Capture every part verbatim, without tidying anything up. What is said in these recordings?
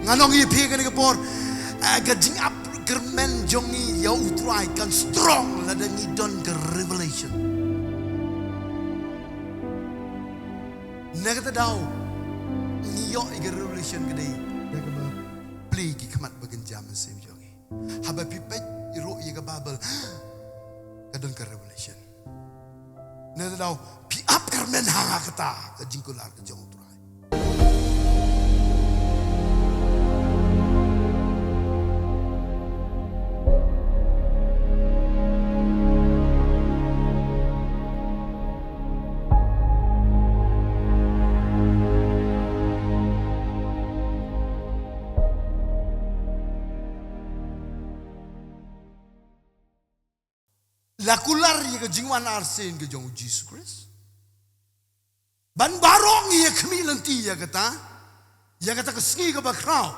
Ngan ong ïa phi kane ka por, eh, ka jingap kyrmen jong ngi ïa U Trai kan strong lada ngi don ka revelation. Na kata daw ngi ïoh ïa ka revelation ka dei da kaba plie ki khmat ba kynja mynsiem jong ngi. Haba phi peit ruh ïa ka Bible, ka don ka revelation. Na kata daw phi ap kyrmen ha kata ka jingkular ka jong U Trai. La kular ïa ka jingwan arsien ka jong U Jisu Khrist. Ban baroh ngi ïa khmih lynti ïa kata, ïa kata ka sngi kaba khraw,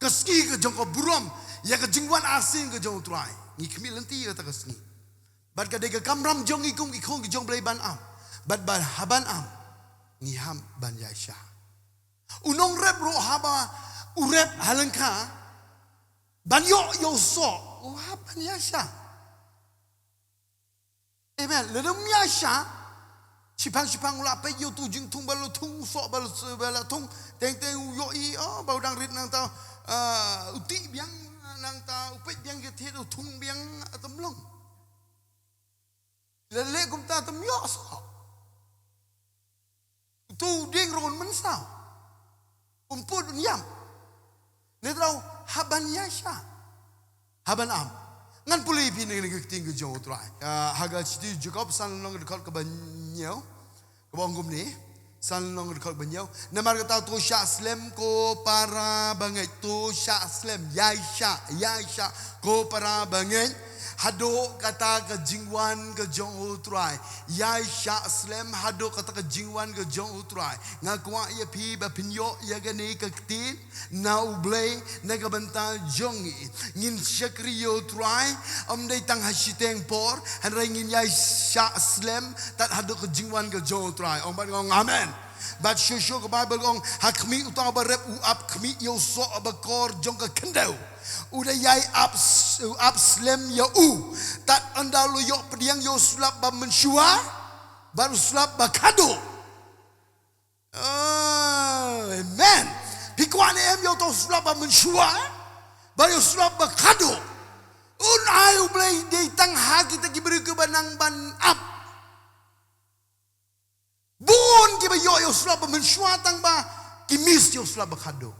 ka sngi ka jong ka burom, ïa ka jingwan arsien ka jong U Trai. Ngi khmih lynti ïa kata ka sngi. Bad ka dei ka kamram jong ngi kum ki khun ki jong U Blei ban ap. Bad ban ha ban ap, ngi hap ban ïaishah. U nongrep ruh haba u rep ha lyngkha ban ïoh ïa u soh, u hap ban ïaishah. Amen. Lada um ïaishah, shiphang shiphang u la peit ïa uto u jingthung ba la thung, u soh ba la, ba la thung, teng teng u ïohi, oh, ba u dang rit nangta, ah, u tih biang nangta, u peit biang ïa thied, u thung biang, ah, tam long. La leh kumta tam ïoh soh. Uto u dieng ruh un mynsaw. Un put un ïam. Ngi tharai hap ban ïaishah. Hap ban ap. Ngan pule ïa phi na kane ka ktien ka jong U Trai. Ah, ha ka shithi Jakob san lynnong ka dkhot kaba hynñiew. Kaba ong kumne. San lynnong ka dkhot kaba hynñiew. Namar kata to shah slem ko para bangeit, to shah slem, ïaishah, ïaishah ko para bangeit. Haduh kata ka jingwan ka jong U Trai. Ïaishah slem haduh kata ka jingwan ka jong U Trai. Nga kwah ïa phi ba phin ïoh ïa kane ka ktien na U Blei na ka bynta jong ngi. Ngin shakri ïa U Trai, ym dei tang ha shiteng por, hynrei ngin ïaishah slem tad haduh ka jingwan ka jong U Trai. Ong bad nga ong amen. Bad shuh shuh ka Baibl ka ong, ha khmih uta uba rep u ap khmih ïa u soh bakor jong ka khyndew. U da ïai ap s-, u ap slem ïa u. Tad ynda u la ïoh pdiang ïa u slap ba mynshuwa bad u slap ba khadduh. Oh, amen. Phi kwah ne em ïa uta u slap ba mynshuwa bad ïa u slap ba khadduh? Un ai U Blei dei tang ha kita ki briew kiba nang ban ap. Bun kiba ïoh ïa u slap ba mynshuwa tang ba ki miss ïa u slap ba khadduh.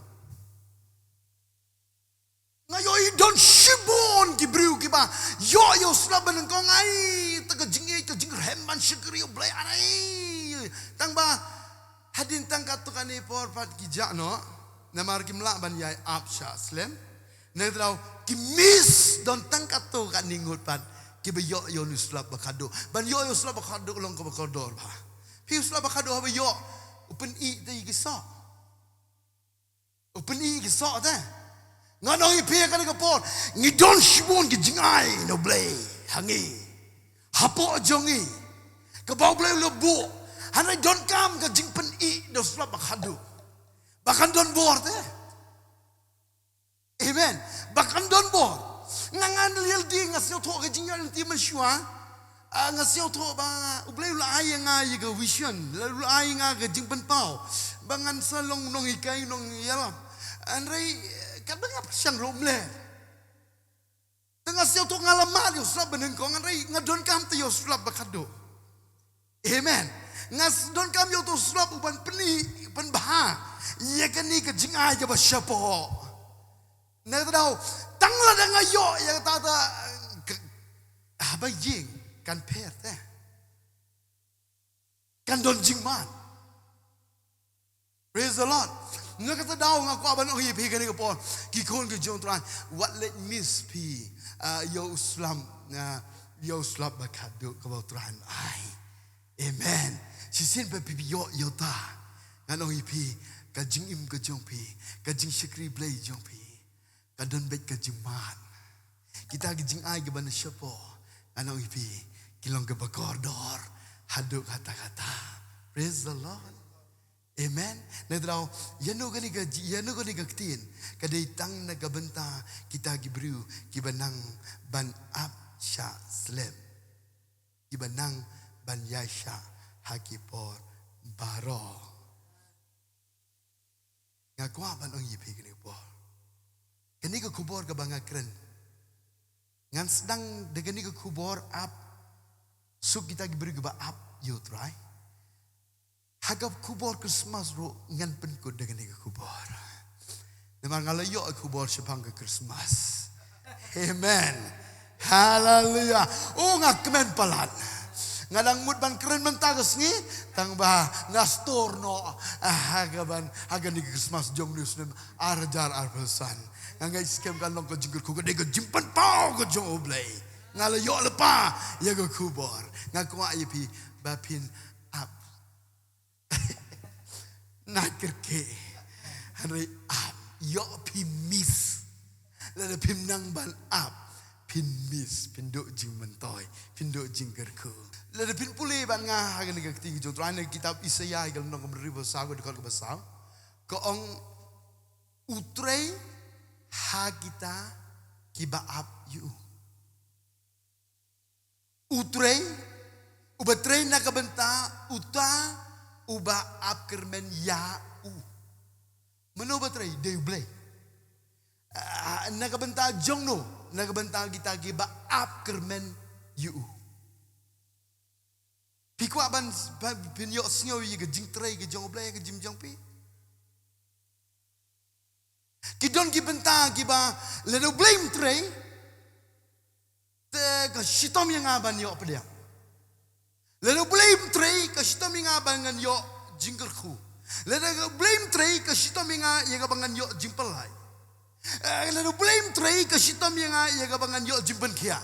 Nga ïohi don shibun ki briew kiba ïoh ïa u slap ba nyngkong, ai, ta ka jingïeit, ka jingrhem ban shakri ïa U Blei, ai. Tang ba hadien tang katto katne por pat ki jah noh. Namar kim lah ban ïai ap shah slem. Nangta daw ki miss, don tang katto katne ngut pat kiba ïoh ïa u slap ba khadduh. Ban ïoh ïa u slap ba khadduh long kaba kordor bha. Phi, u slap ba khadduh haba ïoh, u pyni te ïa ki soh. U pyni ïa ki soh te. Ngan ong ïa phi ha kane ka por, ngi don shibun ki jingai na U Blei ha ngi, hapoh jong ngi, kaba U Blei u la buh. Hynrei donkam ka jingpyni da u slap ba khadduh ba kan don bor te. Amen. Ba kan don bor. Nga, ngan leh lade, nga sngewthuh ka jingïaid lynti mynshuwa. Ah, nga sngewthuh ba U Blei u la ai ïa nga ïa ka vision, la, u la ai ïa nga ka jingpynpaw ba ngan sa long nonghikai, nongïalam. Hynrei, eh, katba nga pyrshang ruh ym leh. Te nga sngewthuh nga la mad ïa u slap ba nyngkong, hynrei nga donkam te ïa u slap ba khadduh. Amen. Nga s-, donkam ïa uta u slap u ban pyni, pynbha ïa kane ka jingai kaba shapoh. Nangta daw, tang lada nga ïoh ïa kata, ka, haba ïeng kan pher te. Kan don jingman. Praise the Lord. Nangta daw nga kwah ban ong ïa phi kane ka por, ki khun ki jong U Trai, wat leh miss phi, ah, ïa u slap, ah, ïa u slap ba khadduh kaba U Trai un ai. Amen. Shisien ba phi ïoh ïa uta, ngan ong ïa phi, ka jingim ka jong phi, ka jingshakri Blei jong phi, ka don beit ka jingman. Kita ki jingai kiba na shapoh, ngan ong ïa phi, ki long kaba kordor haduh katta katta. Praise the Lord. Amen. Na trai, ïa no kane ka, ïa no kane ka ktien? Ka dei tang na ka bynta kita ki briew kiba nang ban ap shah slem, kiba nang ban ïaishah ha ki por baroh. Nga kwah ban ong ïa phi kane ka por, kane ka khubor kaba nga kren, ngan sdang da kane ka khubor ap suk kita ki briew kiba ap ïa u Trai. Ha ka khubor Christmas ruh ngan pynkut da kane ka khubor. Namar nga la ïoh khubor shaphang ka Christmas. Amen. Haleluya. Oh, nga kmen palat. Nga dang mut ban kren mynta ka sngi, tang ba nga stor noh, ah, ha ka ban, ha kane ka Christmas jong u snem ar hajar arphew san. Nga ngeit skhem kan long ka jingkyrkhu, ka dei ka jingpynpaw ka jong U Blei. Nga la ïoh lypa ïa ka khubor. Nga kwah ïa phi ba phin ap. Na kyrkieh. Hynrei ap, ïoh phi miss. Lada phim nang ban ap, phin miss, phin duh jingmyntoi, phin duh jingkyrkhu. Lada phin pule bad nga ha kane ka ktien ka jong U Trai na ka kitab Isaïah, ha ka lynnong kaba hynriewphew saw, ka dkhot kaba saw, ka ong: U Trai ha kita kiba ap ïa u. U Trai, uba trei na ka bynta uta uba ap kyrmen ïa u. Mano ba trei? Dei U Blei. Ah, na ka bynta jong no? Na ka bynta kita kiba ap kyrmen ïa u. Phi kwah ban, ban, phin ïohsngew ïa ka jingtrei ka jong U Blei ha ka jingim jong phi? Ki don ki bynta kiba lada U Blei um trei, te ka shitom ïa nga ban ïoh pdiang. Lada U Blei um trei, ka shitom ïa nga ban ngan ïoh jingkyrkhu. Lada U Blei um trei, ka shitom ïa nga ïa kaba ngan ïoh jingpyllait. Eh, lada U Blei um trei, ka shitom ïa nga ïa kaba ngan ïoh jingpynkhiah.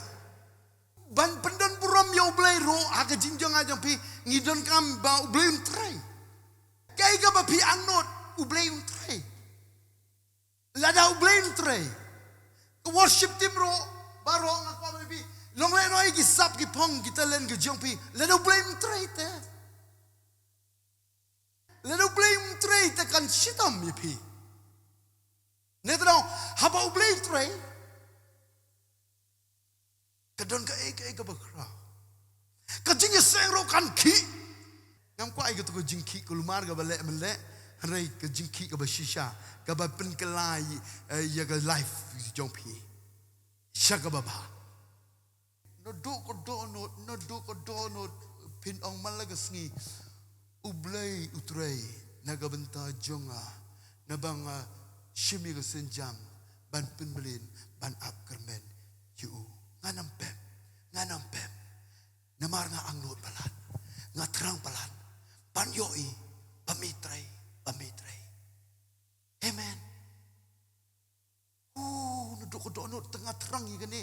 Ban pyndon burom ïa U Blei ruh ha ka jingim jong nga jong phi, ngi donkam ba U Blei un trei. Kaei kaba phi angnud, U Blei un trei. Lada U Blei un trei, ka worship team ruh baroh nga kwah ban ong ïa phi, long lehnoh ïa ki sap ki phong ki talent ka jong phi. Lada U Blei un trei te, lada U Blei un trei te kan shitom ïa phi. Nangta haba U Blei un trei, ka don kaei kaei kaba khraw. Ka jingïaseng ruh kan khih. Ngam kwah ïa kato ka jingkhih kulmar kaba leh mynleh, hynrei ka jingkhih kaba shisha, kaba pynkylla, eh, ïa ka life jong phi sha kaba bha. Naduh ka dohnud, naduh ka dohnud, phin ong man la ka sngi, U Blei u trei na ka bynta jong nga, naba nga shim ïa ka sienjam ban pynbeit, ban ap kyrmen ïa u. Ngan ym pep, ngan ym pep. Namar nga angnud palat, nga thrang palat ban ïohi ba me trei, ba me trei. Amen. Oh, naduh ka dohnud te nga thrang ïa kane.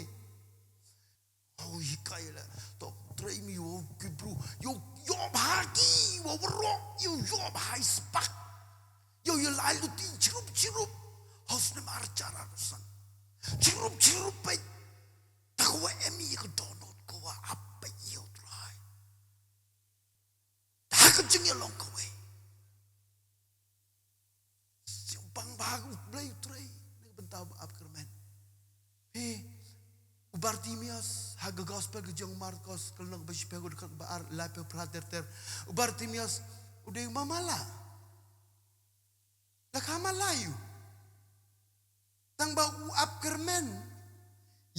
Oh, hikai la. To trei me, oh, ki briew. Ïoh, ïoh bha ki, wa warok, ïoh, ïoh bha i spak. Ïoh, ïoh lai luti, chirup, chirup. Hos ne mar chara rusan. Chirup, chirup, peit. Ta ko wa em ïa ka dohnud, ko wa ap peit ïa U Trai. Ha ka jingïalong kawei. Shu bang bha U Blei u trei na ka bynta ba ap kyrmen. Phi, u Bartimeus, ha ka gospel ka jong u Markos, ka lynnong ba shiphew, ka dkhot ba ar, laiphew phra ter ter. U Bartimeus u dei u mamala. La kha mala ïa u. Tang ba u ap kyrmen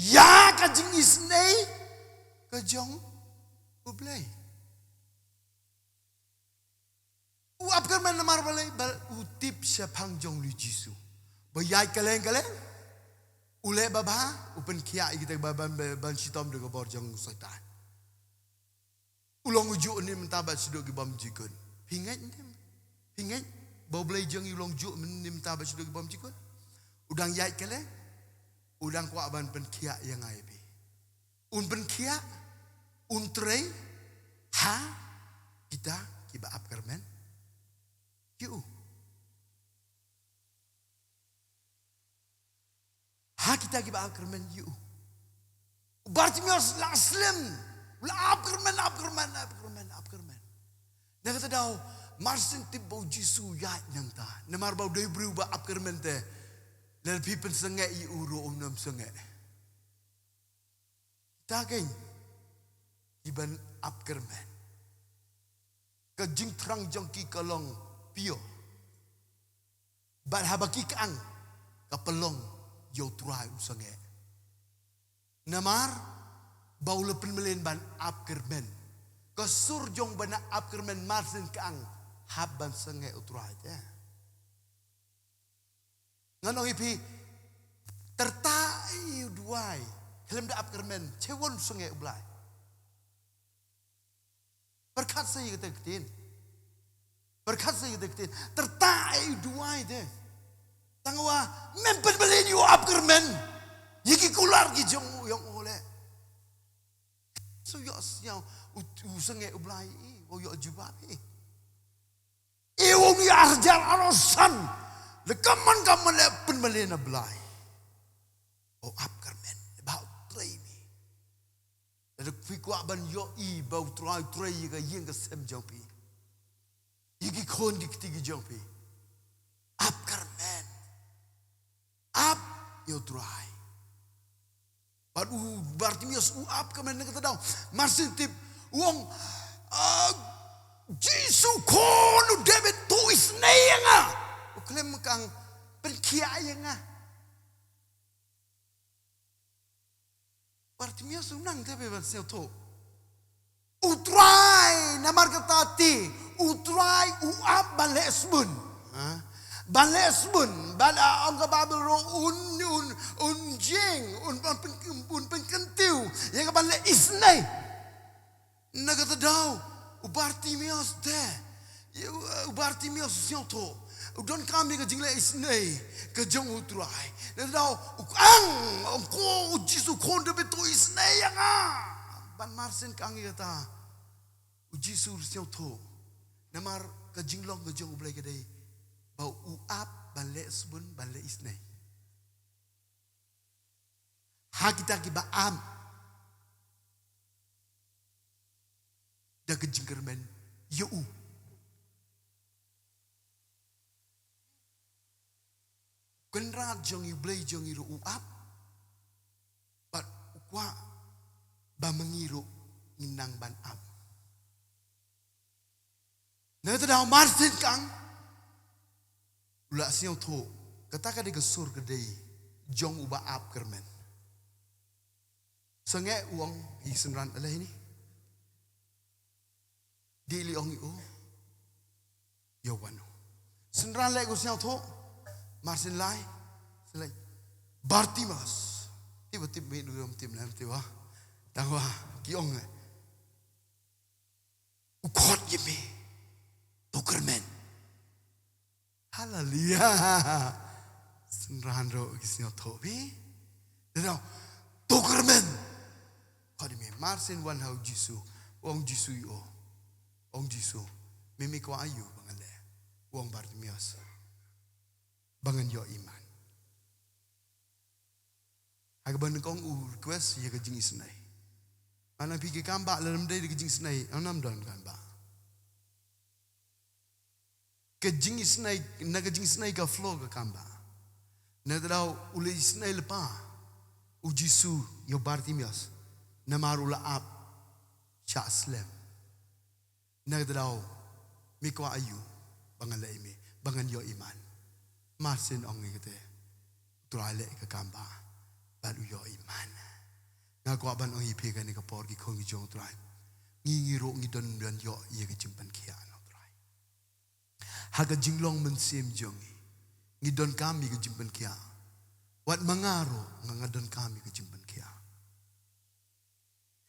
ïa ka jingisynei ka jong U Blei. U ap kyrmen namar balei? Ba u tip shaphang jong u Jisu. Ba ïaid kylleng kylleng, u leh babha, u pynkhiah ïa kita ba ban, ban, ban shitom da ka bor jong u Soitan. U long u juh ne mynta bad shaduh ki bym jukut. Phi ngeit ne? Phi ngeit ba U Blei jong ngi u long juh ne mynta bad shaduh ki bym jukut? U dang ïaid kylleng, u dang kwah ban pynkhiah ïa nga ïa phi. Un pynkhiah, un trei ha kita kiba ap kyrmen ïa u. Ha kita kiba ap kyrmen ïa u. U Bartimeus la slem, la ap kyrmen, ap kyrmen, ap kyrmen, ap kyrmen. Na kata daw, Mar shen tip ba u Jisu u ïaid nangta. Namar ba u dei u briew ba ap kyrmen te. Lada phi pynsangeh ïa u ruh um nym sangeh. Kita kein kiban ap kyrmen. Ka jingthrang jong ki ka long pure. Bad haba ki kyang ka pynlong ïa u Trai u sangeh. Namar ba u la pynmlien ban ap kyrmen. Ka sur jong ban ap kyrmen mar shen kyang hap ban sangeh u Trai te. Ngan ong ïa phi, tyrta ïa u duwai khlem da ap kyrmen, che won u sangeh u Blai. Pyrkhat sa ïa kata ka ktien. Pyrkhat sa ïa kata ka ktien. Tyrta ïa u duwai te. Tangwa mem pynmlien ïa u ap kyrmen. Ïa ki kular ki jong u ïong u leh. So ïoh sñiaw u, u sangeh u Blai i, u ïoh jubab i. I u ni arjar arosan. Le kaman kaman le pynmlien na Blai. U ap kyrmen, ba u trei mi. Lada phi kwah ban ïohi ba u Trai u trei ïa ka ïing ka sem jong phi. Ïa ki khun ki kti ki jong phi. Ap kyrmen. Ap ïa u Trai. Bad u Bartimeus u ap kyrmen na kata ka daw. Mar shen tip u ong, ah, Jisu khun u David to isynei ïa nga. U khlem kyang pynkhiah ïa nga. Bartimeus u nang te ban sngewthuh. U Trai, namar kata te, u Trai u ap ban leh sbun. Ha? Ban leh sbun, ban, ah, ong ka Baibl ruh un, un, un jing, un, un pyn-, un pynkyntiew ïa ka ban leh isynei. Na kata ka daw, u Bartimeus te, ïa u, u Bartimeus u sngewthuh. U donkam ïa ka jingleh isynei ka jong u Trai. Na kata ka daw, u kyang, ong ko u Jisu khun David to isynei ïa nga. Ban mar shen kyang ïa kata. U Jisu u sngewthuh. Namar ka jinglong ka jong u Blei ka dei ba u ap ban leh sbun ban leh isynei. Ha kita kiba ap da ka jingkyrmen ïa u. Kynrad jong i, Blei jong i ruh u ap. Bad u kwah ba ma ngi ruh ngin nang ban ap. Na kata ka daw mar shen kyang u la sngewthuh kata ka dei ka sur ka dei jong uba ap kyrmen. Sangeh u ong i synran, ale ni. Dei li ong i u. Ïa wan u. Synran leh ko sngewthuh. Mar shen lai. Shen lai. Bartimeus. Tip ba tip mi du rom tip na tip wa. Tangwa ki ong eh. U khot ïa me. To kyrmen. Haleluya. Synran ruh ki sngewthuh phi. Dei daw. To kyrmen. Khot ïa me. Mar shen wan ha u Jisu. Ong Jisu ïa u. Ong Jisu. Me me kwah aïu ba ngan leh. Ong Bartimeus. Ba ngan ïoh i man. Ha kaba nyngkong u request ïa ka jingisynei. Ngan ong phi ka kam ba lada ym dei da ka jingisynei, ym don kam ba. Ka jingisynei, na ka jingisynei ka flow ka kam ba. Na kata ka daw u la isynei lypa u Jisu ïa u Bartimeus. Namar u la ap shah slem. Na kata ka daw, me kwah aïu ba ngan leh ïa me, ba ngan ïoh i man. Mar shen ong ïa kata, u Trai leh ka kam ba, bad u ïoh i man. Nga kwah ban ong ïa phi kane ka por ki khun ki jong u Trai. Ngi ngi ruh ngi don ban ïoh ïa ka jingpynkhiah na u Trai. Ha ka jinglong mynsiem jong ngi, ngi donkam ïa ka jingpynkhiah. Wat ma nga ruh nga nga donkam ïa ka jingpynkhiah.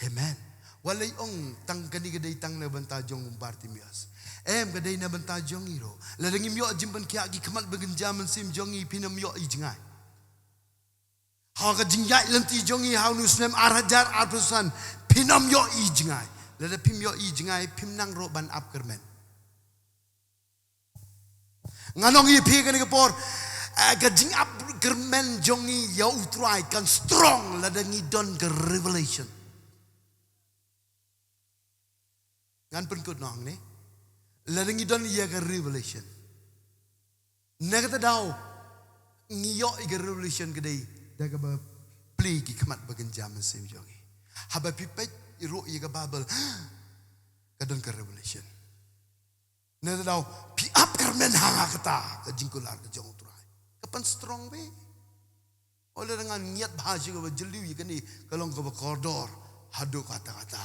Amen. Wat la ong tang kane ka dei tang na bynta jong u Bartimeus. Em, ka dei na bynta jong ngi ruh. Lada ngim ïoh jingpynkhiah, ki khmat ba kynja mynsiem jong ngi phin ym ïoh i jngai. Ha ka jingïaid lynti jong ngi ha une u snem ar hajar arphew san, phin ym ïoh i jngai. Lada phim ïoh i jngai, phim nang ruh ban ap kyrmen. Ngan ong ïa phi kane ka por, eh, ka jingap kyrmen jong ngi ïa u Trai kan strong lada ngi don ka revelation. Ngan pynkut noh hangne. Lada ngi don ïa ka revelation, na kata daw ngi ïoh ïa ka revelation ka dei da kaba plie ki khmat ba kynja mynsiem jong ngi. Haba phi peit ruh ïa ka Bible, ka don ka revelation. Na kata daw phi ap kyrmen ha nga kata ka jingkular ka jong U Trai. Ka pan strong bha. Ole da ngan ngiat bha shi kaba jylliew ïa kane ka long kaba kordor haduh katta katta.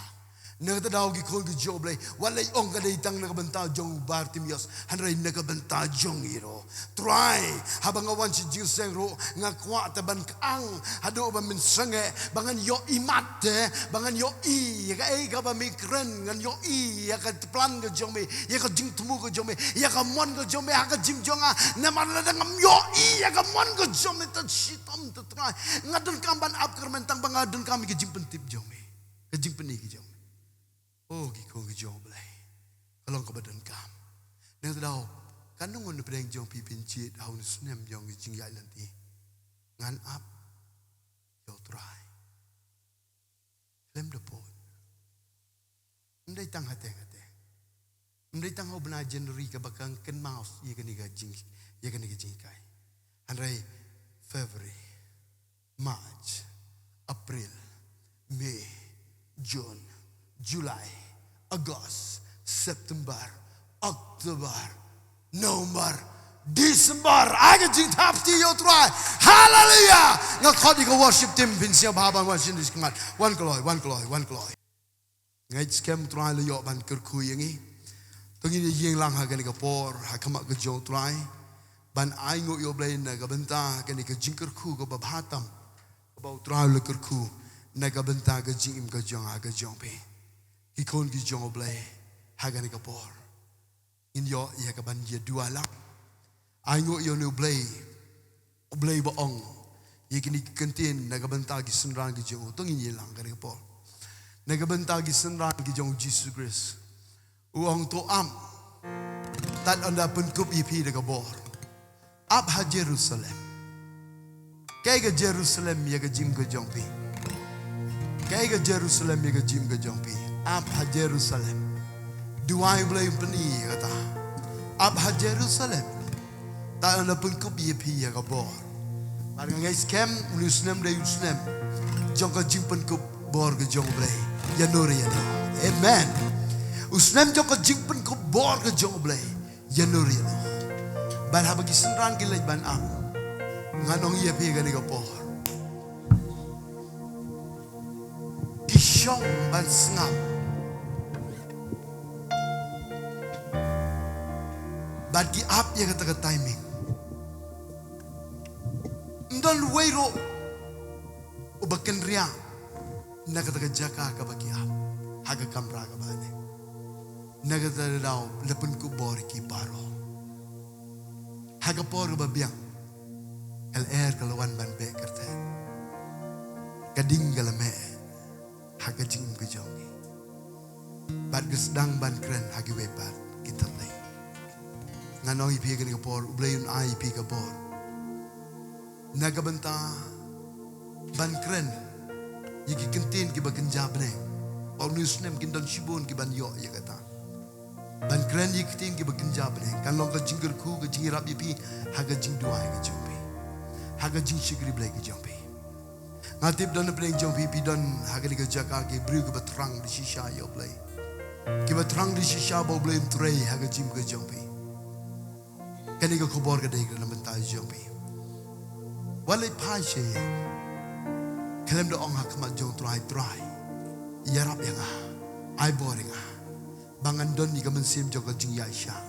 Na kata daw ki khun ki jong U Blei, wat leh ong ka dei tang na ka bynta jong u Bartimeus, hynrei na ka bynta jong ngi ruh. Trai, haba nga wan sha jingïaseng ruh, nga kwah te ban kyang haduh ba mynsngi, ba ngan ïohi mat te, ba ngan ïohi ïa kaei kaba me kren, ngan ïohi ïa ka plan ka jong me, ïa ka jingthmu ka jong me, ïa ka mon ka jong me ha ka jingim jong nga. Namar lada ngam ïohi ïa ka mon ka jong me, te shitom te Trai, nga donkam ban ap kyrmen tang ba nga donkam ïa ka jingpyntip jong me, ka jingpyni ka jong me. O ki khun ki jong U Blei, ka long kaba donkam. Na kata daw, katno ngut na pdeng jong phi phin jied ha une u snem jong ka jingïaid lynti? Ngan ap ïa U Trai. Khlem da poi. Ym dei tang hateng hateng. Ym dei tang ha u bnai January kaba kan kynmaw ïa kane ka jing, ïa kane ka jinghikai. Hynrei February, March, April, May, June, July, August, September, October, November, December. Ai ka jingthap ti ïa U Trai. Hallelujah. Nga khot ïa ka worship team phin sngewbha ban wan sha khmat. Wan kloi, wan kloi, wan kloi. Nga ngeit skhem U Trai u la ïoh ban kyrkhu ïa ngi. To ngin ïa ïeng lang ha kane ka por ha khmat ka jong U Trai, ban ainguh ïa U Blei na ka bynta kane ka jingkyrkhu kaba bha tam kaba U Trai u la kyrkhu na ka bynta ka jingim ka jong nga ka jong phi, ki khun ki jong U Blei, ha kane ka por. Ngin ïoh ïa ka ban ïa duwai lang. Ainguh ïa une U Blei, U Blei ba ong ïa kine ki kyntien na ka bynta ki synran ki jong u. To ngin ïa lang kane ka por. Na ka bynta ki synran ki jong U Jisu Khrist, u ong to ap, tad ynda pynkup ïa phi da ka bor. Ap ha Jerusalem. Kaei ka Jerusalem ïa ka jingim ka jong phi? Kaei ka Jerusalem ïa ka jingim ka jong phi? Ap ha Jerusalem. Duwai U Blei un pyni ïa kata. Ap ha Jerusalem. Tad ynda pynkup ïa phi ïa ka bor. Bad nga ngeit skhem une u snem dei u snem jong ka jingpynkup bor ka jong U Blei ïa no re ïa no. Amen. U snem jong ka jingpynkup bor ka jong U Blei ïa no re ïa no. Bad haba ki synran ki leit ban ap, ngan ong ïa phi kane ka por, ki shong ban sngap. Bad ki ap ïa kata ka timing. Ym don uwei ruh uba kynriah na kata ka jaka kaba ki ap, ha ka kamra kaba ne. Na kata ka daw la pynkup bor ïa ki baroh. Ha ka por kaba biang, ka lyer ka la wan ban beh kyrteng. Ka ding ka la meh ha ka jingim ka jong ngi. Bad ka sdang ban kren ha kiwei pat ki thylliej. Ngan ong ïa phi kane ka por, U Blei un ai ïa phi ka bor na ka bynta ban kren ïa ki kyntien kiba kynja bneng. Ba une u snem kin don shibun kiban ïoh ïa kata. Ban kren ïa ki kyntien kiba kynja bneng kan long ka jingkyrkhu, ka jingïarap ïa phi ha ka jingduwai ka jong phi, ha ka jingshakri Blei ka jong phi. Nga tip don na pdeng jong phi, phi don ha kane ka jaka ki briew kiba thrang da shisha ïa U Blei, kiba thrang da shisha ba U Blei un trei ha ka jingim ka jong phi. Kane ka khubor ka dei ka na bynta jong phi. Wat leit phai sha ïing, khlem da ong ha khmat jong U Trai, Trai, ïarap ïa nga, ai bor ïa nga, ba ngan don ïa ka mynsiem jong ka jingïaishah.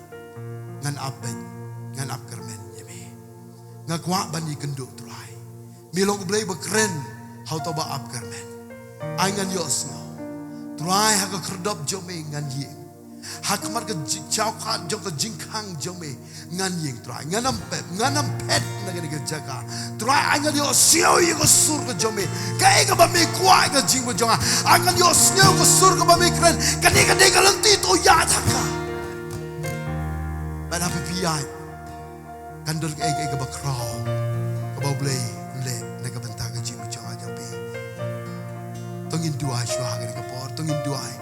Ngan ap beit, ngan ap kyrmen ïa me. Nga kwah ban ïakynduh Trai. Me long U Blei ba kren ha uta uba ap kyrmen. Ai ngan ïohsngew Trai, ha ka khyrdop jong me ngan ïeng. Ha khmat ka jingshawkhat jong ka jingkhang jong me ngan ïeng Trai. Ngan ym pep, ngan ym phet na kane ka jaka. Trai, ai ngan ïohsngew ïa ka sur ka jong me. Kaei kaba me kwah ïa ka jingim ka jong nga. Ai ngan ïohsngew ka sur kaba me kren. Kane ka dei ka lynti, to ïaid ha ka. Bad haba phi ïaid, kan don kaei kaei kaba khraw kaba U Blei un leh na ka bynta ka jingim ka jong nga jong phi. To ngin duwai shuwa ha kane ka por, to ngin duwai.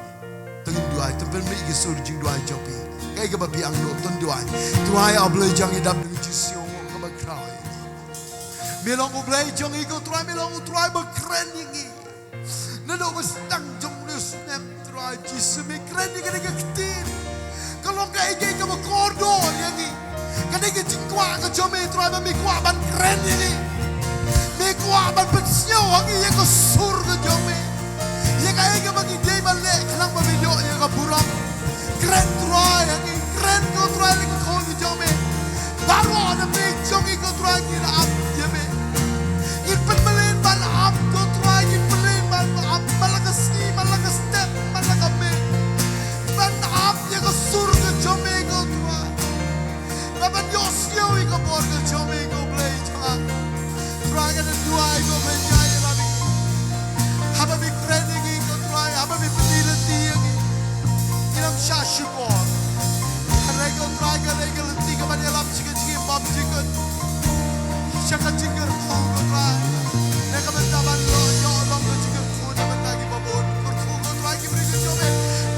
To ngin duwai, to pynmih ki sur jingduwai jong phi. Ka Kaba biang ruh, to duwai. Trai, A Blei jong ngi, dap da ka jingsngewnguh kaba khraw. Me long U Blei jong ngi ko Trai, me long U Trai ba kren ïa ngi. Naduh ba sdang jong une u snem Trai Jisu me kren ïa kane ka ktien. Ka long kaei kaei kaba kordor ïa ngi. Kane ka jingkwah ka jong me Trai ba me kwah ban kren ïa ngi. Me kwah ban pynsngew ha ngi ïa ka sur ka jong me. Ïa kaei kaba ngi dei ban leh khnang ba me ïoh ïa ka burom. Kren Trai ha ngi, kren ko Trai ha ka khun ka jong me. Baroh na pdeng jong ngi ko Trai ngi la ap ïa me. Ngi pynmlien ban ap ko Trai, ngi pynmlien ban ap man la ka sngi, man la ka step, man la ka miet. Ban ap ïa ka sur ka jong me ko Trai. Ba ban ïohsngew ïa ka bor ka jong me ko Blei jong nga. Trai nga da duwai ko Blei ïa ïa la me. Haba me kren ïa ngi ko Trai, haba me pyni lynti ïa ngi. Ngin ym shah shukor. Hynrei ko Trai ka dei ka lynti kaban ïalap sha ka jingim bymjukut. Sha ka jingkyrkhu ko Trai. Na ka bynta ban ïoh, ïoh long ka jingkyrkhu na ka bynta kiba bun. Kyrkhu ko Trai ki briew ki jong me.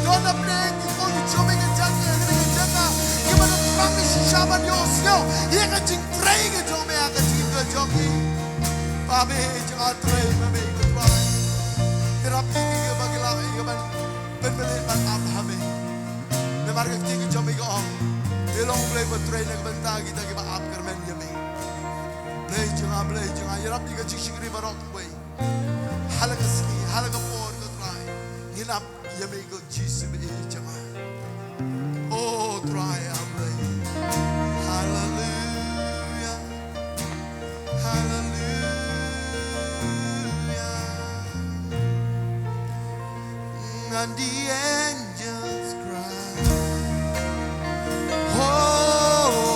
Don na pdeng ki khun ki jong me ka jaka, ka jaka. Kiba don thrang ki shisha ban ïohsngew ïa ka jingtrei ka jong me ha ka jingim ka jong ki. Ba me jong nga trei ma me ko Trai. Ïarap ïa ki kiba ki lah ïa ka ban pynmlien ban ap ha me. Namar ka ktien ka jong me ka ong, me long U Blei ba trei na ka bynta kita kiba ap kyrmen ïa me. Blei jong nga, Blei jong nga, ïarap ïa ka jingshakri baroh kawei. Ha la ka sngi, ha la ka por ko Trai. Ngin ap ïa me ko Jisu me jong nga. O Trai A Blei. Haleluia. Haleluia. And the angels cry, holy,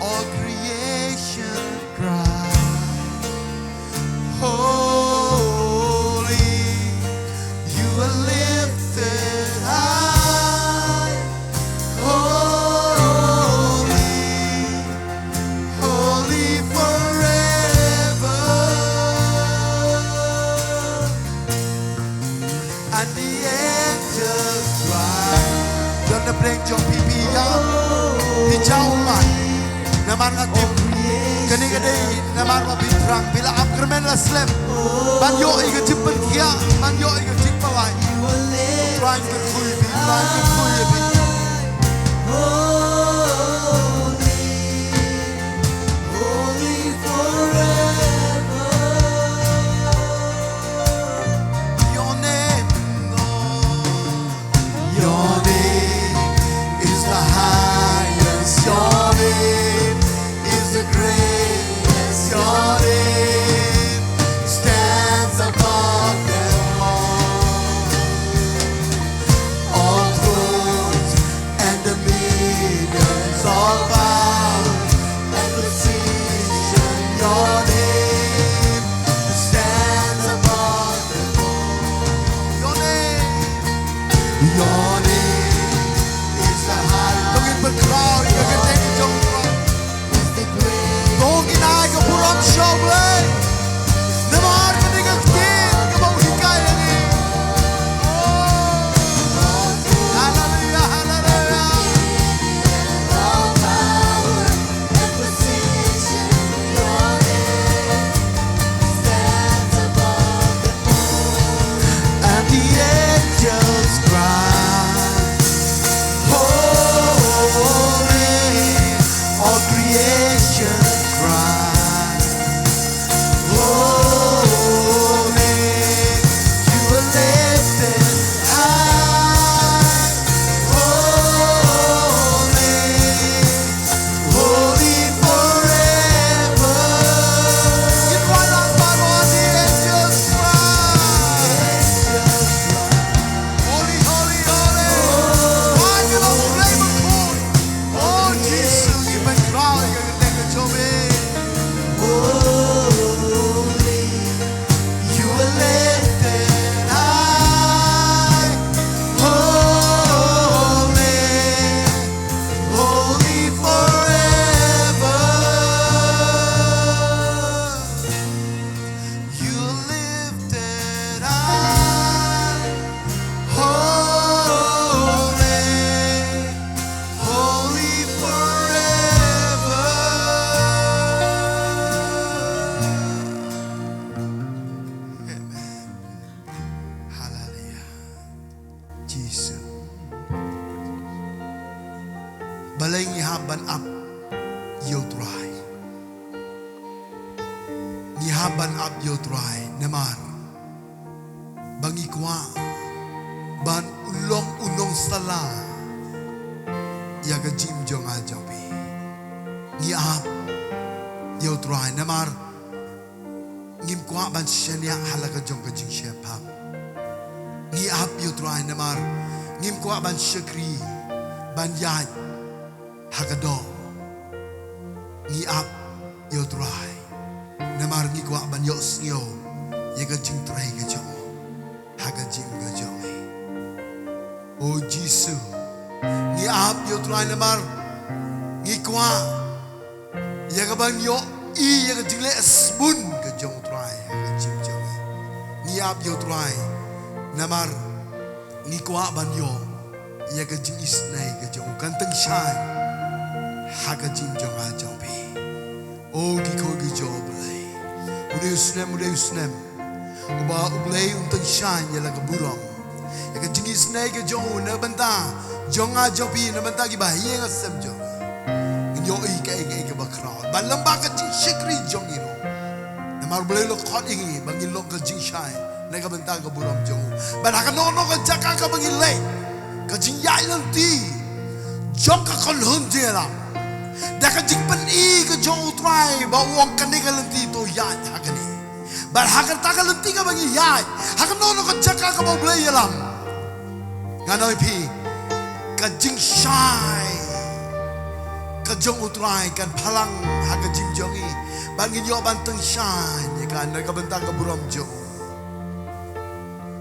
all creation cry, holy, you are lifted high, holy, holy forever. And the angels cry. Don na pdeng jong phi phi ïa, phi jaw ummat. Namar nga tip kane ka dei namar ba phi thrang, phi la ap kyrmen la slem ban ïoh ïa ka jingpynkhiah, ban ïoh ïa ka jingpalai. Trai kyrkhu ïa phi, Trai kyrkhu ïa phi. Holy forever. Your name, Lord. Your name is the highest. Your name is the greatest. Your name stands above them all. All thrones and dominions, all power and position, your name stands above them all. Your name, your name is the highest. To ngin pynkhraw ïa ka kyrteng jong U Trai. To ngin ai ka burom sha U Blei. Namar kane ka ktien kaba u hikai ïa ngi. Oh. Haleluia, haleluia. And the angels cry, holy, all creation cry, Ap ban ap ïa u Trai namar ba ngi kwah ban u long u nongsala ïa ka jingim jong nga jong phi. Ngi ap ïa u Trai namar ngim kwah ban shaniah ha la ka jong ka jingshemphang. Ngi ap ïa u Trai namar ngim kwah ban shakri, ban ïaid ha ka doh. Ngi ap ïa u Trai namar ngi kwah ban ïohsngew ïa ka jingtrei ka jong u ha ka jingim ka jong ngi. O Jisu, ngi ap ïa u Trai namar ngi kwah ïa ka ban ïohi ïa ka jingleh sbun ka jong u Trai ha ka jingim jong ngi. Ngi ap ïa u Trai namar ngi kwah ban ïoh ïa ka jingisynei ka jong u kan tyngshaiñ ha ka jingim jong nga jong phi. O ki khun ki jong U Blei, u dei u snem, u dei u snem uba U Blei un tyngshaiñ ïa la ka burom, ïa ka jingisynei ka jong u na bynta jong nga jong phi, na bynta kiba ha ïing ha sem jong ngi. Ngin ïohi kaei kaei kaba khraw ban lem bad ka jingshakri jong ngi ruh. Namar U Blei u la khot ïa ngi ba ngin long ka jingshai na ka bynta ka burom jong u. Bad ha kano kano ka jaka kaba ngi leit, ka jingïaid lynti jong ka kynhun jingïalam, da ka jingpyni ka jong U Trai ba u ong kane ka lynti to ïaid ha kane. Bad ha kata ka lynti kaba ngi ïaid, ha kano kano ka jaka kaba U Blei u ïalam, ngan ong ïa phi, ka jingshai ka jong U Trai kan phalang ha ka jingim jong ngi. Bad ngin ïoh ban tyngshaiñ ïa ka na ka bynta ka burom jong u.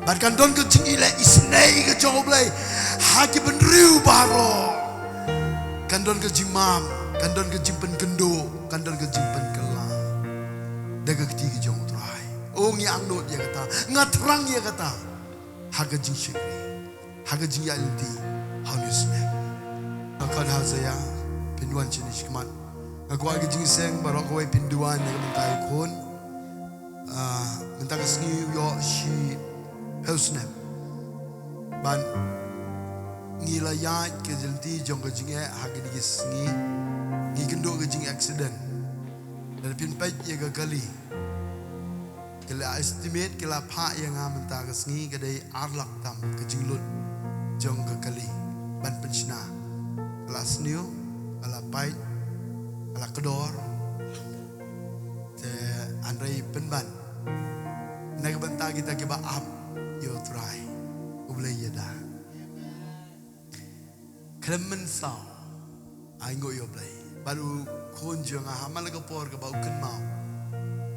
Bad kan don ka jingïaleh isynei ka jong U Blei ha ki bynriew baroh. Kan don ka jingmap, kan don ka jingpynkynduh, kan don ka jingpynkylla da ka kti ka jong U Trai. O ngi angnud ïa kata, nga thrang ïa kata ha ka jingshakri, ha ka jingïaid lynti ha une u snem. Nga khot ha Isaiah, phin wan shane shakhmat. Nga kwah ka jingïaseng baroh kawei phin duwai na ka bynta u khun. Ah, mynta ka sngi u ïoh shiphew snem. Bad ngi la ïaid ka lynti jong ka jingeh ha kine ki sngi. Ngi kynduh ka jingaccident. Lada phin peit ïa ka kali, ki la estimate, ki la phah ïa nga mynta ka sngi ka dei ar lak tam ka jinglut jong ka kali ban pynshna. Ka la sniew, ka la pait, ka la kdor. Te hynrei pynban na ka bynta kita kiba ap ïa U Trai, U Blei u ïada. Khlem mynsaw, ai nguh ïa U Blei. Bad u khun jong nga ha man la ka por kaba u kynmaw,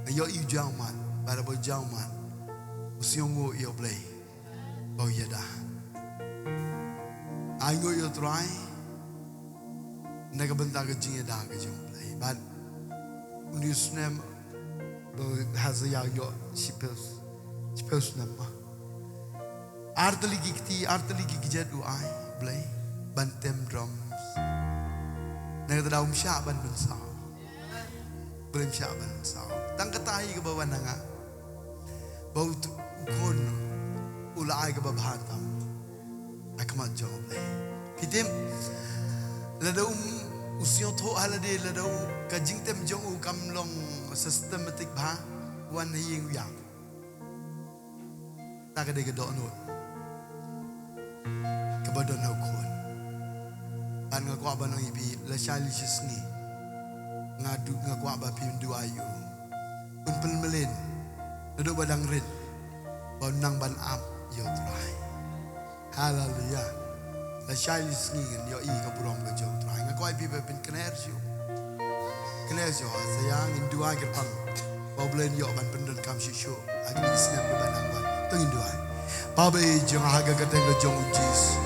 nga ïohi u jawman, bad haba u jawman, u sngewnguh ïa U Blei ba u ïada. Ai nguh ïa U Trai na ka bynta ka jingïada ka jong U Blei. Bad une u snem ba u Isaiah u ïoh shiphew, shiphew snem ma. Ar tylli ki kti, ar tylli ki kjat u ai U Blei ban tem drums. Na kata daw um shah ban mynsaw. Blei um shah ban mynsaw. Tang kata hi kaba wan na nga ba u t-, u khun u la ai kaba bha tam ha khmat jong U Blei. Phi tip, lada um, u sngewthuh ha lade, lada u, ka jingtem jong u kam long systematic bha, wan ha ïing u ïap. Ta ka dei ka dohnud kaba don ha u khun. Bad nga kwah ban ong ïa phi, lashai lashisngi nga du-, nga kwah ba phin duwai ïa u. Un pynmlien naduh ba dang rit ba un nang ban ap ïa U Trai. Haleluya. Lashai lashisngi ngin ïohi ka burom ka jong U Trai. Nga kwah ïa phi ba phin kner shuh. Kner shuh, sa ïa ngin duwai kyrpang ba U Blei un ïoh ban pyndonkam shuh shuh ha kine ki snem kiba nang wan. To ngin duwai. Baba ïeit jong nga, ha ka kyrteng ka jong U Jisu.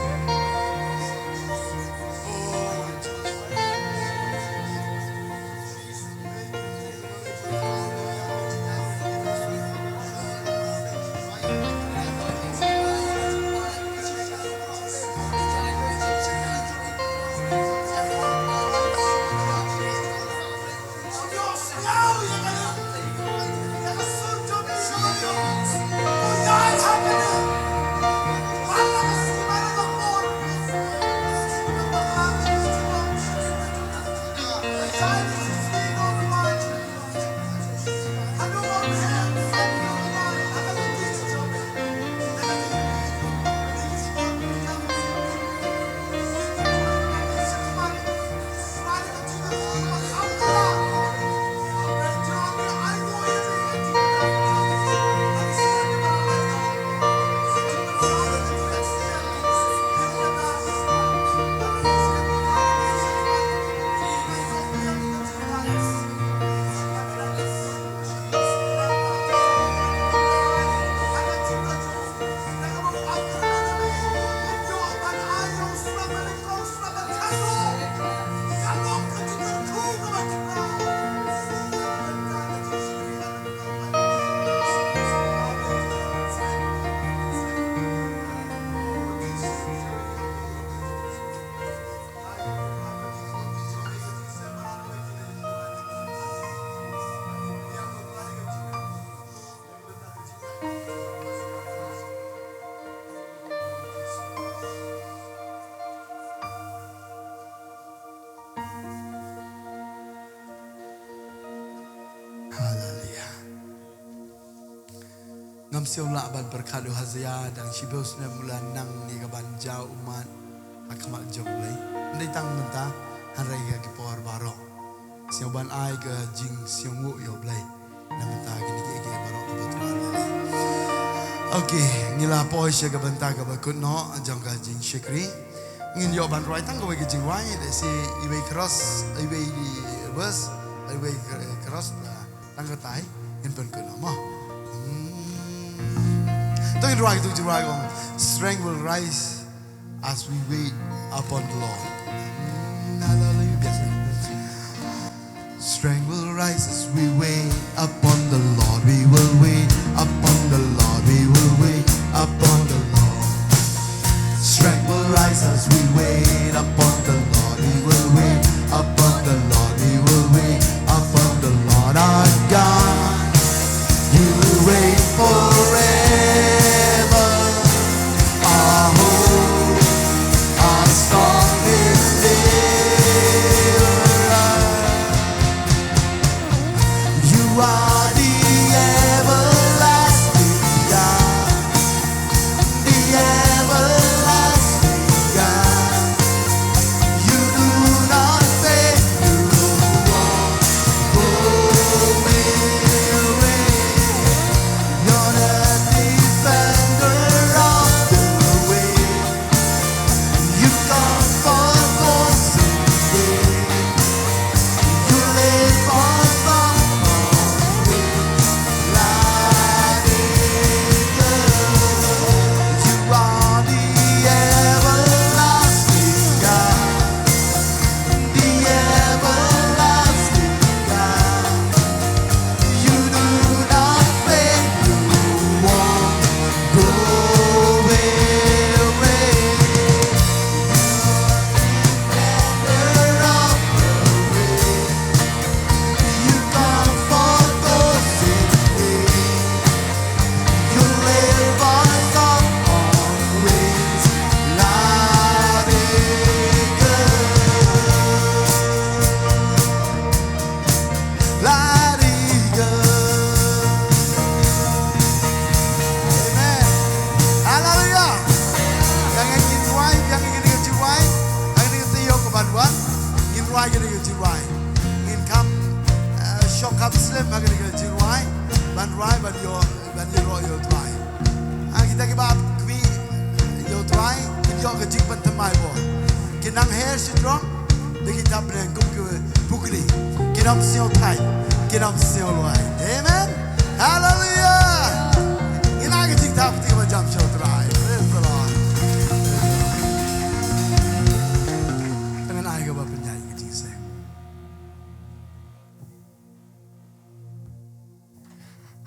Ngam sngew lah ban pyrkhat, u Hazaia dang shiphew snem u la nang ne ka ban jaw ummat ha khmat jong U Blei. Ym dei tang mynta, hynrei ha ki por baroh. Sngew ban ai ka jingsngewnguh ïa U Blei na bynta kine kiei kiei baroh kiba thrang ïa lei. Okay, ngi la poi sha ka bynta kaba kut noh jong ka jingshakri. Ngin ïoh ban rwai tang kawei ka jingrwai, lehse iwei ka chorus, iwei i verse, iwei ka chorus, tang katai ngin pynkut noh mo. Hmm. To ngin rwai tu jingrwai kong, Strength will rise as we wait upon the Lord. Hallelujah. Strength will rise as we wait upon the Lord. We will wait upon the Lord. We will wait upon the Lord. Strength will rise as we wait upon the Lord. We will wait upon the Lord. We will wait upon the Lord our God. You reign forever. Our hope, our strong deliverer. You are the everlasting God, the everlasting God. You do not fail, you won't go away. You're the defender of the way. You come for those who day. You live on the always. Like eagle, you are the everlasting God. The everlasting God. You do not fail, you won't go away. Defender of the way. You come for those in need. You live on the always. Like eagle. Like eagle. Amen. Hallelujah. Ïa ngin rwai, ïa ngin rwai, ïa ngin rwai. Ngin rwai, ngin rwai. Ngin kham, eh, shong kham slem ha kane ka jingrwai. Ban rwai, ban ïoh, ban ïoh rwai ïa U Trai. Ha kita kiba ap kmie ïa U Trai, kin ïoh ka jingpynthymmai bor. Kin nang her shynrong, da kita bneng kum ki pukri. Kin ym sngew thait, kin ym sngew lwai. Amen. Hallelujah. Ngin ai ka jingthaw kti ba jam sha U Trai. Praise the Lord. Ngin ai kaba pynïaid ka jingseng.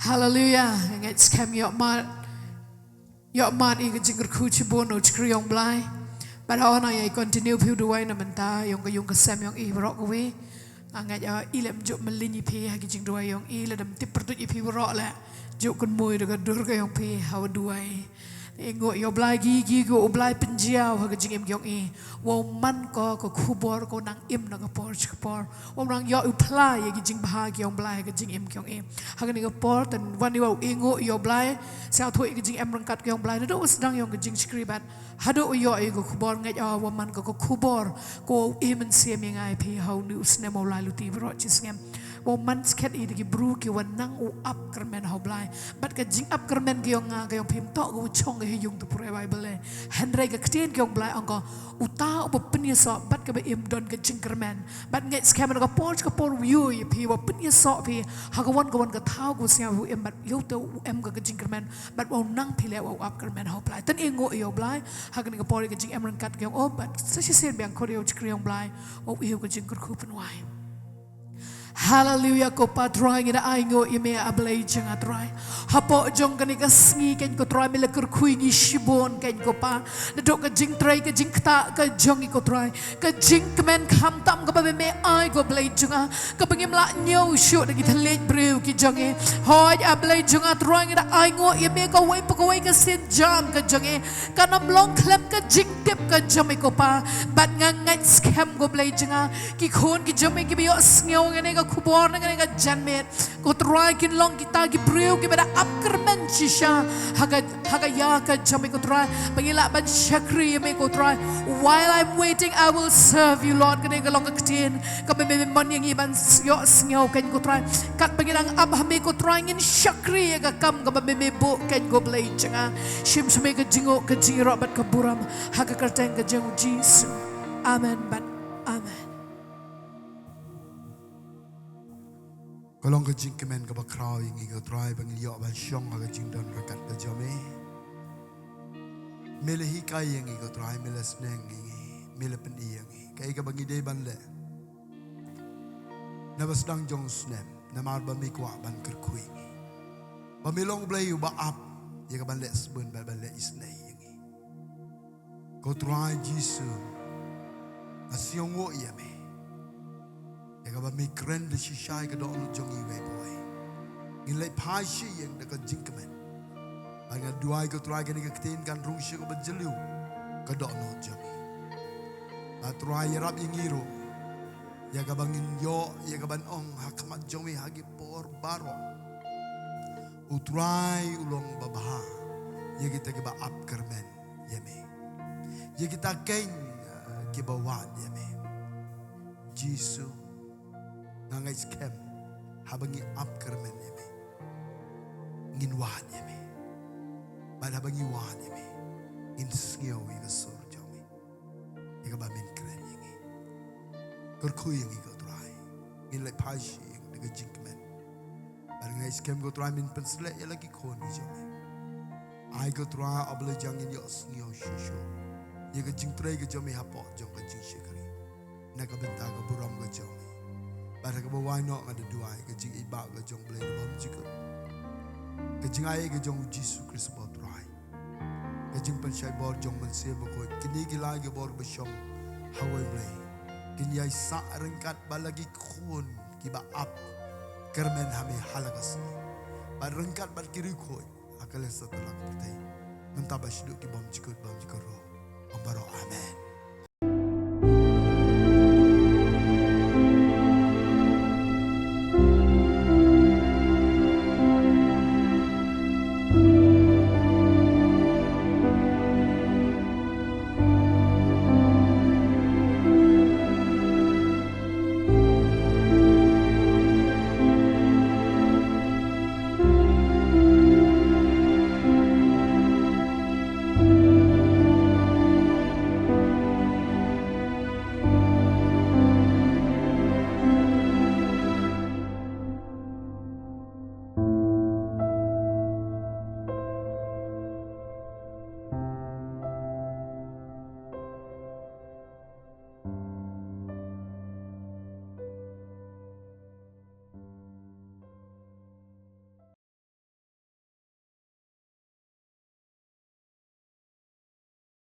Hallelujah. Ngeit skhem ïoh mad. Ïoh mad ïa ka jingkyrkhu shibun na u shakri jong U Blei. Bad haba nga ïa continue phi u duwai na bynta jong ka ïung ka sem jong i baroh kawei. Nga ngeit ïa i lem juh mlien ïa phi ha ki jingduwai jong i, lada ym tip pyrtuid ïa phi baroh leh. Juh kynmaw ïa ka dur ka jong phi haba duwai. Ïa nguh ïa U Blai ki, ki, ki U Blai pynjiaw ha ka jingim jong i. Wow man ko ka khubor ko nang im na ka por sha ka por. Wow nang ïoh u phla ïa ki jingbha ki jong U Blai ha ka jingim jong i. Ha kane ka por, tan wan ïa wow ïa nguh ïa U Blai. Sngewthuh ïa ka jingim ryngkat ki jong U Blai. Naduh u sdang ïa ka jingshakri bad haduh u ïoh ïa ka khubor, ngeit ïa wow man ko ka khubor. Ko wow ïa mynsiem ïa nga ïa phi ha une u snem wow lai luti baroh shi snem. Wow man skhem ïa ki briew ki wan nang u ap kyrmen ha U Blai. Bad ka jingap kyrmen ka jong nga ka jong phi ym toh ka u chong ka ha ïung tu pure Bible eh. Hynrei ka ktien ka jong U Blai ong ko uta uba pynïasoh bad kaba im don ka jingkyrmen. Bad ngeit skhem na ka por sha ka por u ïoh ïa phi, uba pynïasoh phi ha ka wan ka wan ka thaw ka u sngewbha u im bad ïoh te u em ka ka jingkyrmen. Bad wow nang phi leh wow ap kyrmen ha U Blai. Tan ïa nguh ïa U Blai ha kane ka por ïa ka jingim ryngkat ka jong u bad sa shisien biang khot ïa u shakri jong U Blai wow ïa ka jingkyrkhu pynwai. Hallelujah, ko Pa Trai, ngi da ai nguh ïa me A Blei jong nga Trai. Hapoh jong kane ka sngi keiñ ko Trai, me la kyrkhu ïa ngi shibun keiñ ko Pa. Naduh ka jingtrei ka jingktah ka jong ngi ko Trai, ka jingkmen khamtam kaba me ai ko Blei jong nga, kaba ngim lah ñiew shuh da ki thylliej briew ki jong ngi. Hooid A Blei jong nga Trai, ngi da ai nguh ïa me kawei pa kawei ka sienjam ka jong ngi. Kan ym long khlem ka jingtip ka jong me ko Pa. Bad nga ngeit skhem Ko Blei jong nga, ki khun ki jong me kiba ïohsngew ïa kane ka khubor na kane ka janmiet, ko Trai, kin long kita ki briew kiba da ap kyrmen shisha ha ka, ha ka ïa ka jong me, ko Trai, ba ngin lah ban shakri ïa me, ko Trai. While I'm waiting, I will serve you, Lord. Kane ka long ka ktien kaba me mon ïa ngi ban ïohsngew kein, ko Trai. Katba ngi dang ap ha me, ko Trai, ngin shakri ïa ka kam kaba me buh kein, ko Blei jong nga. Shim sha me ka jingïaroh, ka jingïaroh bad ka burom, ha ka kyrteng ka jong u Jisu. Amen bad amen. Ka long ka jingkmen kaba khraw ïa ngi, ko Trai, ba ngin ïoh ban shong ha ka jingdon ryngkat ka jong me. Me la hikai ïa ngi, ko Trai, me la sneng ïa ngi, me la pyni ïa ngi kaei kaba ngi dei ban leh naba sdang jong u snem, namar ba me kwah ban kyrkhu ïa ngi, ba me long Blei uba ap ïa ka ban leh sbun bad ban leh isynei ïa ngi. Ko Trai Jisu, nga sngewnguh ïa me ïa kaba me kren da shisha ïa ka dohnud jong ngi iwei pa iwei. Ngin leit phai sha ïing da ka jingkmen. Bad nga duwai, ko Trai, kane ka ktien kan rung sha kaba jylliew ka dohnud jong ngi. Bad Trai, ïarap ïa ngi ruh ïa kaba ngin ïoh ïa ka ban ong ha khmat jong me ha ki por baroh: U Trai u long babha ïa kita kiba ap kyrmen ïa me, ïa kita kein, uh, kiba wad ïa me. Jisu, nga ngeit skhem, haba ngi ap kyrmen ïa me, ngin wad ïa me. Bad haba ngi wad ïa me, ngin sngew ïa ka sur jong me, ïa kaba men kren ïa ngi. Kyrkhu ïa ngi, ko Trai. Ngin leit phai sha ïing da ka jingkmen. Bad nga ngeit skhem, ko Trai, men pynshlur ïa la ki khun ki jong me. Ai, ko Trai, A Blei, ba ngin ïohsngew shuh shuh ïa ka jingtrei ka jong me hapoh jong ka jingshakri, na ka bynta ka burom ka jong me. Bad ha kaba wai noh nga da duwai ka jingïeit ka jong U Blei uba bymjukut, ka jingaiei ka jong U Jisu Khrist uba U Trai, ka jingpynshai bor jong U Mynsiem Bakhuid, kine ki lai ki bor ba shong ha wei U Blei, kin ïai sah ryngkat bad la ki khun kiba ap kyrmen ha me ha la ka sngi, bad ryngkat bad ki riewkhuid ha ka lyndet la ka pyrthei, mynta bad shaduh ki bymjukut, bymjukut ruh. Ong baroh amen.